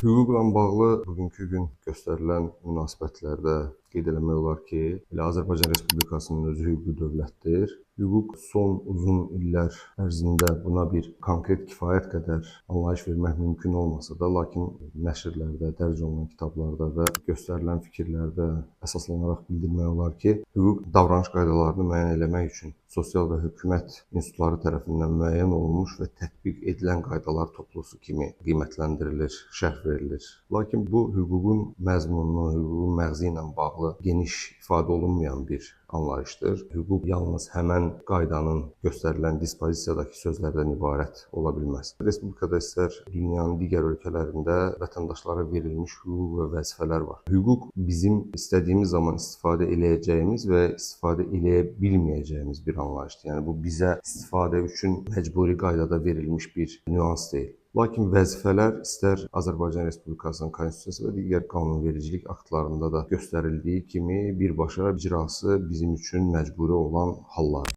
Hüquqla bağlı bugünkü gün göstərilən münasibətlərdə qeyd eləmək olar ki, elə Azərbaycan Respublikasının özü hüquqi dövlətdir. Hüquq son uzun illər ərzində buna bir konkret kifayət qədər anlayış vermək mümkün olmasa da, lakin nəşrlərdə, dərc olunan kitablarda və göstərilən fikirlərdə əsaslanaraq bildirmək olar ki, hüquq davranış qaydalarını müəyyən eləmək üçün sosial və hökumət institutları tərəfindən müəyyən olunmuş və tətbiq edilən qaydalar toplusu kimi qiymətləndirilir, şərh verilir. Lakin bu hüququn məzmununu, hüququn məğzi ilə bağlı geniş ifadə olunmayan bir anlayışdır. Hüquq yalnız həmən qaydanın göstərilən dispozisiyadakı sözlərdən ibarət ola bilməz. Respublikada istər dünyanın digər ölkələrində vətəndaşlara verilmiş hüquq və vəzifələr var. Hüquq bizim istədiyimiz zaman istifadə eləyəcəyimiz və istifadə eləyə bilməyəcəyimiz bir anlayışdır. Yəni bu bizə istifadə üçün məcburi qaydada verilmiş bir nüans deyil. Lakin vəzifələr istər Azərbaycan Respublikasının Konstitusiyası və digər qanunvericilik aktlarında da göstərildiyi kimi birbaşa icrası bizim üçün məcburi olan hallardır.